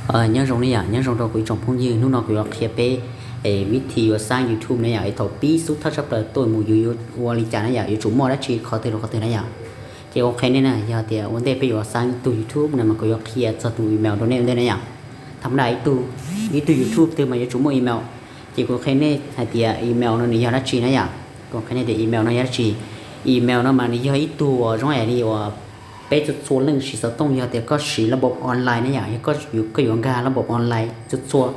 Nyob zoo ne yom, nyob zoo rau kuv ib tsoom phooj ywg, hnub no kuv yuav qhia peb vib thi yuav xaab YouTube na yom, es thaum pib xub thawj tshaj plaws tuaj mus yus yuav ua li cas na yom, yuav tsum muaj dab tsi qhov twg rau qhov twg na yom. Ces kuv qhia nej na, yog tias ua ntej peb yuav xaab ib tug YouTube no mas kuv yuav qhia txog tus email rau nej ua ntej na yom. Tham ma da ib tug, ib tug YouTube twg mas yuav tsum muaj email. Ces kuv qhia nej hais tias email no nws yog dab tsi na yom. Kuv qhia nej tias email no yog dab tsi. Email no mas nws yog ib tug uas zoo ib yam li uas peb txhua txhua leej siv xov tooj, yog tias koj siv lab npaum online na yom, yog koj, koj yuav nkag lab npaum online txhua txhua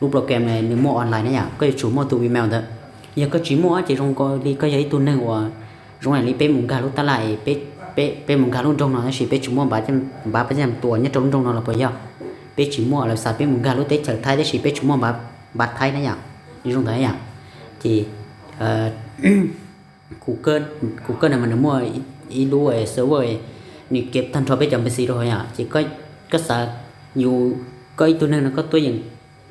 lub program nws muaj online na yom, koj yuav tsum muaj tus email ntawd. Yog koj tsis muaj ces zoo nkaus li koj yog ib tug neeg uas zoo ib yam li peb mus nkag lub tab laj es peb, peb mus nkag lub nroog no tab sis peb tsis muaj npav, npav pab tua nyob rau lub nroog no los puas yog? Peb tsis muaj, los xav peb mus nkag lub teb chaws Thaib tab sis peb tsis muaj npav, npav Thaib na yom, zoo ntawd yom. Ces Google, Google no mas nws muaj ib lub server, nws kev tag nrho peb cov npees xis rau hauv yom, ces koj xav yus, koj ib tug neeg no koj tuaj yeem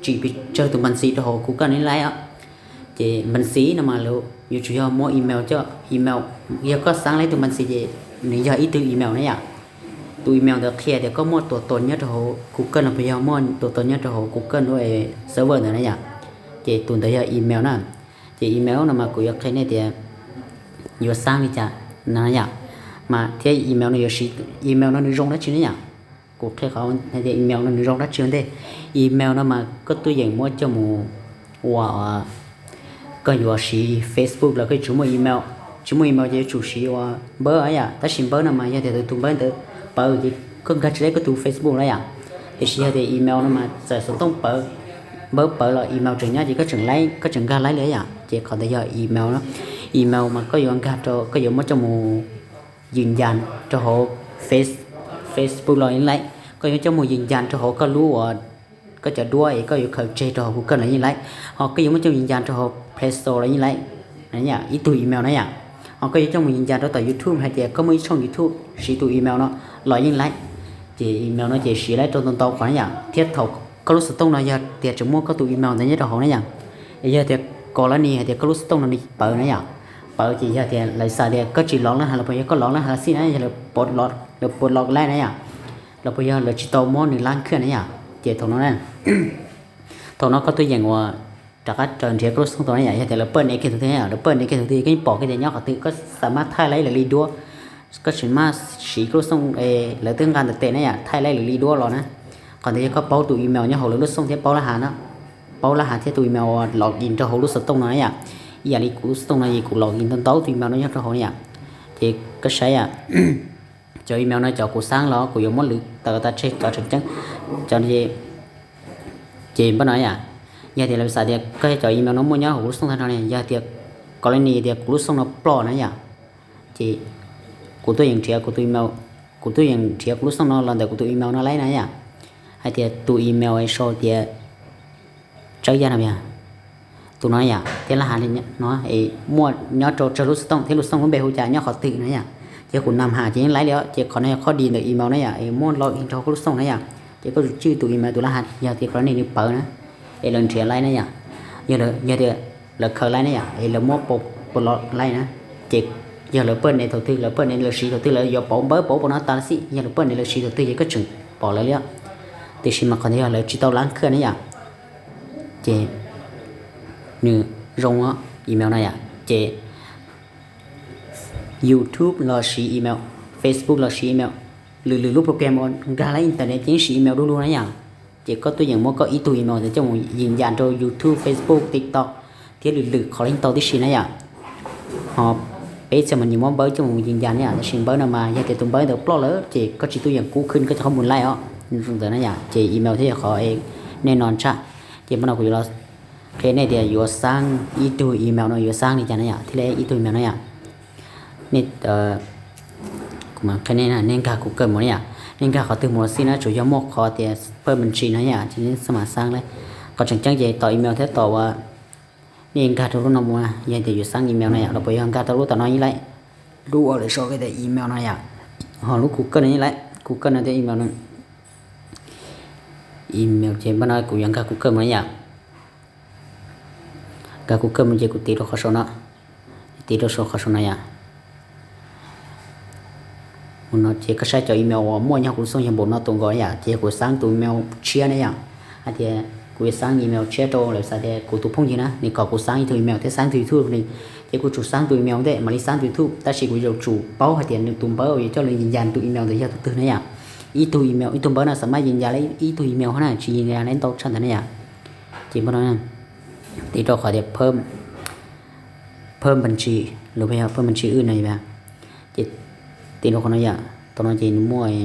tsim pes tsawg tus npees xis rau hauv Google no ib laib os. Ces npees xis no mas yuav tsum yog muab email coj, email, yog koj xaab laib tus npees xis ces nws yog ib tug email na yom. Tus email ntawd qhia tias koj muaj tua tau nyob rau hauv Google no puas yog, muaj tua tau nyob rau hauv Google lub server ntawd na yom. Ces tus ntawd yog email na. Ces email no mas kuv yuav qhia nej tias yuav xaab li cas na yom, mas thiab email no yuav siv, email no nws zoo dab tsi na yom. Kuv qhia qhov hais tias email no nws zoo dab tsi ua ntej. Email no mas koj tuaj yeem muab coj mus ua, koj yuav siv Facebook los koj tsis muaj email, tsis muaj email ces yuav tsum siv ua npawb yom, tab sis npawb no mas yog tias tus, tus npawb ntawd pawv ces koj nkag tsis laib koj tus Facebook lawm yom. Tiam sis yog tias email no mas txawm xov tooj pawv, npawb pawv los email tseem nyob ces koj tseem laib, koj tseem nkag laib li yom. Ces qhov ntawd yog email no. Email mas koj yuav nkag rau, koj yuav muab coj mus yws ncas rau hauv Face, Facebook los yeej laib, koj yuav coj mus yws ncas rau hauv koj lub uas koj cov duab es koj yuav khaws tseg rau hauv Google los yeej laib, ho koj yuav muab coj mus yws ncas rau hauv Play Store los yeej laib, ib tug email na yom. Ho koj yuav coj mus yws ncas rau tom YouTube hais tias koj muaj ib tshooj YouTube siv tus email no los yeej laib. Ces email no ces siv laib rau ntau ntau qhov na yom, thiab thaum koj lub xov tooj no yog tias tseem muaj koj tus email ntawd nyob rau hauv na yom, es yog tias kom lawv ni hais tias koj lub xov tooj no nws pawv na yom, pawv ces yog tias lawv xav tias koj tsis lov lab has los puas yog koj lov lab has xij na, yog lawv puas lov laib na yom, los puas yog lawv tsis tau muab nws lab khaj na yom. Ces thaum no, thaum no koj tuaj yeem uas rov qab raws nrhiav koj lub xov tooj tau na yom, yog tias lawv pawj nrhiav kiag tus twg na yom, lawv pawj nrhiav kiag tus twg koj yeej pom kiag tias nyob qhov twg, koj xav mas thaij laib lawv li duab, koj tsis mas siv koj lub xov tooj es lawv twb nqa ntawm tes na yom, thaij laib lawv li duab los na. Qhov ntawd yog koj paub tus email nyob hauv lawv lub xov tooj thiab paub lab has na, paub lab has thiab tus email uas log in rau hauv lub xov tooj no na yom. Ib yam li kuv lub xov tooj no es kuv log in ntau ntau tus email no nyob rau hauv na yom. Ces koj saib yom, cov email no cov kuv xaab los kuv yuav muab lwv tawm tas tseg cov tseem ceeb, cov ces npaj no yom. Yog tias lawv xav tias koj cov email no muaj nyob hauv kuv lub xov tooj tag nrho ne, yog tias kom lawv ni tias kuv lub xov tooj no ploj na yom, ces kuv tuaj yeem nrhiav kuv tus email, kuv tuaj yeem nrhiav kuv lub xov tooj no los ntawm kuv tus email no laib na yom. Hais tias tus email es sau tias Tsawb Yaj no yom, tus no yom, thiab lab has li no es muaj nyob rau tsawg lub xov tooj thiab lub xov tooj lub npe hu cas nyob qhov twg na yom. Ces kuv nam has ces yeej laib li os, ces qhov no yog qhov di ntawm email na yom, es muab log in rau koj lub xov tooj na yom. Ces koj tswj tus email tus lab has yog tias kom lawv ni nws pawv na, es lawv nrhiav laib na yom. Yog, yog tias lawv khaws laib na yom, es lawv muab pau, pau log laib na. Ces yog lawv pawj nrhiav thaum twg, lawv pawj nrhiav lawv siv thaum twg lawv yuav pauv npawb pauv pau no tas xij, yog lawv pawj nrhiav lawv siv thaum twg ces koj tseem pom lawv li os. Tiam sis mas qhov ntawd yog lawv tsis tau lab khaj na yom. Ces nws zoo os, email no yom. Ces YouTube los siv email, Facebook los siv email, lwm lwm lub program uas nkag laib internet ces yeej siv email du lug na yom. Ces koj tuaj yeem muab koj ib tug email ntawd coj mus yws ncas rau YouTube, Facebook, TikTok thiab lwm lwm qhov leej tau tib si na yom. Ho peb txhia mas nyias muab npawb coj mus yws ncas na yom, tab sis npawb no mas yog tias tus npawb ntawd ploj lawm ces koj tsis tuaj yeem kub khwb koj cov qhob mus laij os. Zoo ntawd na yom, ces email thiaj yog qhov nej no tshaj. Ces npaj no kuv yuav los qhia nej tias yuav xaab ib tug email no yuav xaab li cas na yom, thiab ib tug email na yom. Nej, kuv mam qhia nej, nej nkag Google mus na yom, nej nkag qhov twg mus los xij na, tsuas yog muaj qhov tias pawj me ntsis no yom, ces nej xav mas xaab lawm. Qhov tseem ceeb ces tom email thiab tom uas nej nkag rau lub no mus na, yog tias yuav xaab email na yom, los puas yog nkag rau lub tom no ib laim, lub uas lawv sau tias email no yom, ho lub Google no ib laim, Google no thiab email no. Email ces npaj no kuv yuav nkag Google mus na yom. Nkag Google mus ces kuv tiv rau qhov saum no, tiv rau saum qhov saum no yom. No ces koj saib cov email uas muaj nyob hauv kuv lub xov yog npaum no tus nkaus yom, ces yog kuv xaab tus email tshiab na yom. Hais tias kuv yuav xaab email tshiab rau lawv xav tias kuv tus phooj ywg na nws kom kuv xaab ib tug email thiab xaab tus YouTube li. Ces kuv tsum xaab tus email ntej mam li xaab tus YouTube, tab sis kuv yuav tsum paub hais tias nws tus npawb uas yuav coj los yees yas tus email ntawd yog tus twg na yom. Ib tug email, ib tug npawb no xam maj yees yas li ib tug email hov na, tsis yees yas li ntau tshaj ntawd na yom. Ces npawb no tiv rau qhov tias phawj npas ntsis, lus peb yog phawj npas ntsis wb no yom. Ces tiv rau qhov no yom, tau no ces nws muaj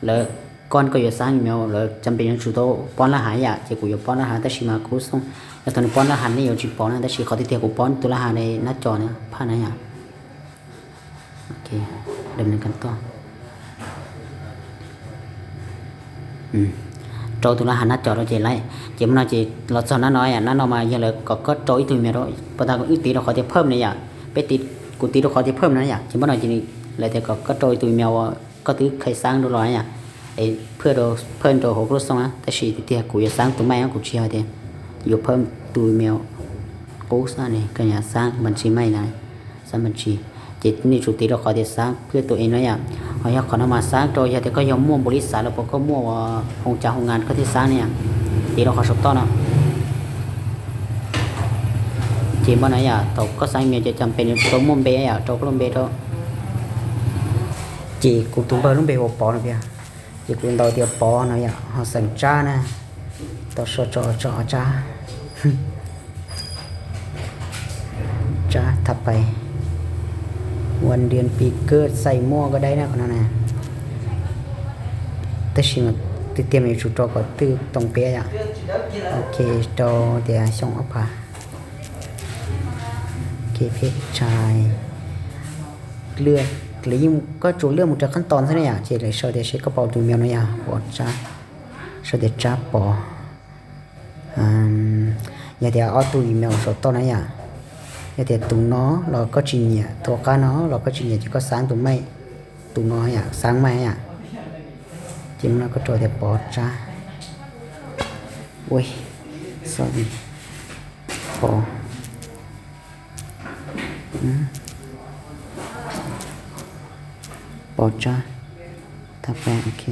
lawv, koj, koj yuav xaab email lawv cam pes yuav tsum tau pob laj hav yom, ces kuv yuav pob laj hav tab sis mas kuv xoo, yog thaum nws pob laj hav nej yuav tsis pom na, tab sis qhov tiag tiag kuv pob tus laj hav nab co na phaj na yom. Rau tus laj hav nab co rau ces lawm, ces npawb no ces los txog nab no yom, nab no mas yog lawv kom koj rau ib tug email rau, pas tas wb tiv rau qhov tias phawj na yom, peb, kuv tiv rau qhov tias phawj na yom, ces npawb no ces lawv tias kom koj rau ib tug email uas koj twb kheev xaab rau los yom, es phawj rau, phawj rau hauv koj lub xoo na, tab sis tiag tiag kuv yuav xaab tus maij, kuv tsis yog tias yuav phawj tus email qub xwb ne, koj yuav xaab npas ntsis maij na, xaab npas ntsis. Ces nej tsum tiv rau qhov tias xaab phawj tus email na yom. Ho yog qhov no mas xaab rau yog tias koj yog muaj npaum li xav los puas koj muaj ua hoo cav hoo ngas koj thiaj xaab na yom. Tiv rau qhov saum toj no. Ces npawb no yom, thaum koj xaab email ces cam pes nws tau muaj npe yom, rau koj lub npe rau. Ces kuv tus npawg lub npe hu ua Pov no tiag. Ces kuv ntaus tias Pov no yom, ho xeem Tsab na. Tau so tso tso Tsab. Tsab thab pais. Ua nrian pis kawg xais muaj koj daib na qhov no na. Tab sis mas tiag tiag mas yuav tsum rau kom twb too peb yom. Ok, rau tias xyoo ob phav. Ok, peb tshais. Lwaj, lawv yeej, koj tsuas lwaj mus rau qhab tos xwb na yom, ces lawv sau tias seb koj pom tus email no yom, Pov Tsab, sau tias Tsab Pov. Yog tias ob tug email saum toj na yom, yog tias tus no los koj tsis nyiam, tus qab no los koj tsis nyiam ces koj xaab tus maij, tus no yom, xaab maij yom. Ces mus no koj rau tias Pov Tsab. Ui, sorry. Pov, Pov Tsab, thab pais, ok.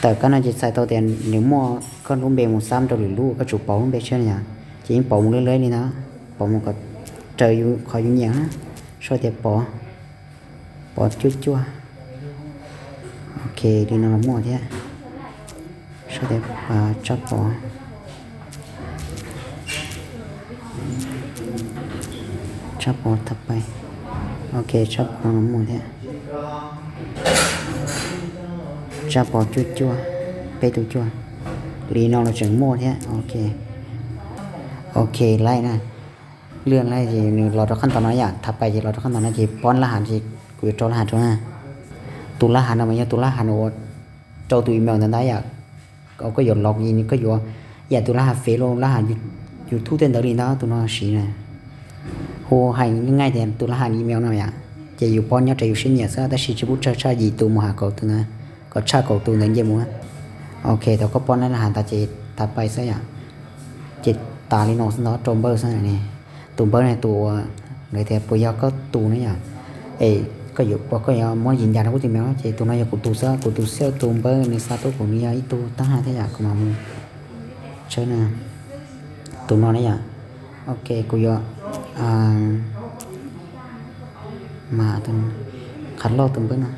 Tawm kab no ces txhais tau tias nws muaj koj lub npe mus xab rau lwm lub, koj tsum pauv lub npe tshiab na yom. Ces yeej pauv mus lawv lawv li ntawd, pauv mus kom raws yus qhov yus nyiam na. Sau tias Pov, Pov cuaj cuaj. Ok, li no los muaj thiab. Sau tias Tsab Pov, Tsab Pov thab pais. Ok, Tsab Pov no los muaj thiab. Tsab Pov cuaj cuaj, peb cuaj cuaj. Li no los tseem muaj thiab. Ok, ok, laij na. Lwaj laij ces nws los rau qhab tos no yom, thab pais ces los rau qhab tos no ces pob laj hav ces kuv yuav rau laj hav rau na. Tus laj hav no mas yog tus laj hav no ua rau tus email ntawd ntag yom. Koj yuav log in, koj yuav yam tus laj hav Facebook, laj hav YouTube tej ntawd li ntawd, tus no siv na. Hu hais ngaij tias tus laj hav email no yom, ces yus pob nyob raws yus siab nyiam xwb tab sis tsis pub tsawg, tshaj yim tus mus hais kaum tus ntawd, kom tshaj kaum tus ntawd nce mus. Ok, thaum koj pob laj hav tas ces thab pais xwb yom. Ces tas li no xwb ntawd rau npawb xwb ne. Tus npawb ne tus uas lawv tias puas yog koj tus ne yom. Es koj yuav, koj yuav muab yees yas rau kuv tus email ces tus no yog kuv tus xwb, kuv tus xwb, tus npawb nws xa tuaj kuv nws yog ib tug tab haj thiab yom, kuv mam mus tshawb na. Tus no ne yom. Ok, kuv yuav mas qhov loj tus npawb no.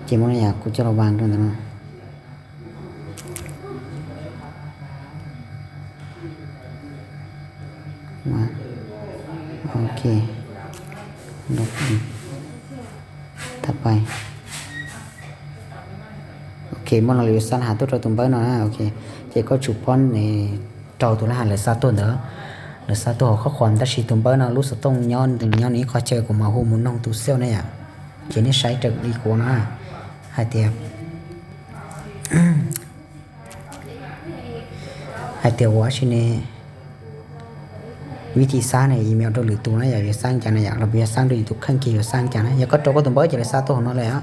Ces muab no yom, kuv coj los vas rau ntawm no. Ok, thab pais. Ok, muab no lawv yuav xa laj hav tuaj rau tus npawb no na. Ok, ces koj tsum pob ne, rau tus laj hav lawv xa tuaj ntawd, lawv xa tuaj hauv qhob qhuas, tab sis tus npawb no lub xov tooj nyob, nws nyob nws ib qho chaw, kuv mam hu mus noog tus xwb na yom. Ces nej saib raws li kuv no hais tias, hais tias ua tsi ne, vib thib xab ne, email rau lwm tus na yom, yuav xab cas na yom, los puas yuav xab rau yus tus kheej kiag yuav xab cas na. Yog koj rau koj tus npawb ces lawv xa tuaj hauv no lawm.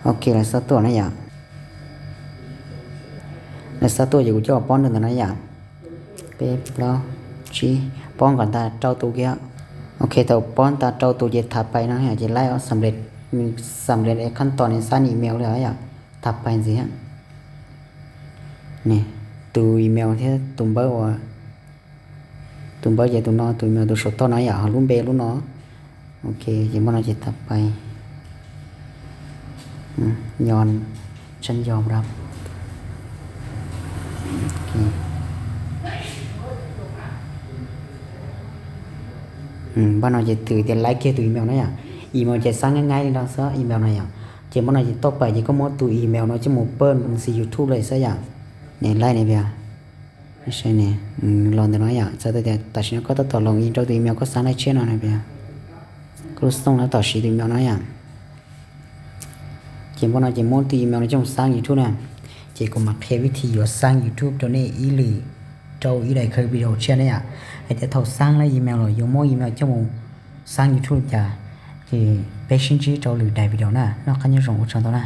Ok, lawv xa tuaj na yom. Xav tuaj ces kuv coj pob ntawm no yom. Peb plaub tsib, pob kom tag rau tus kiag. Ok, thaum pob tag rau tus ces thav pais no yom, ces laib xam lej, xam lej khab tos ne, xab email li yom, thav pais ntxiv. Ne, tus email thiab tus npawb uas, tus npawb ces tus no, tus email tus saum toj no yom, ho lub npe lub no. Ok, ces npaj no ces thav pais. Nyo, tshab nyo rab. Npaj no ces twb tias laib kiag tus email no yom. Email ces xab nyaib nyaib li no xwb, email no yom. Ces npaj no ces toj pais ces koj muab tus email no coj mus pab ntxiv YouTube lawm xwb yom. Ne laib ne pia. Los ntawm no yom, txhais tau tias tam sim no koj tab tom log in rau tus email koj xab laib tshiab no na pia. Koj lub xov tooj no tab tom siv tus email no yom. Ces npaj no ces muab tus email no coj mus xab YouTube na. Ces kuv mam qhia vib thi yuav xab YouTube rau nej ib lwm rau ib daim video tshiab ne yom. Hais tias thaum xab laib email los yuav muab email coj mus xab YouTube li cas, ces peb sib ntsib rau lwm daim video na. Noj qab nyob zoo, ua tsaug ntau na.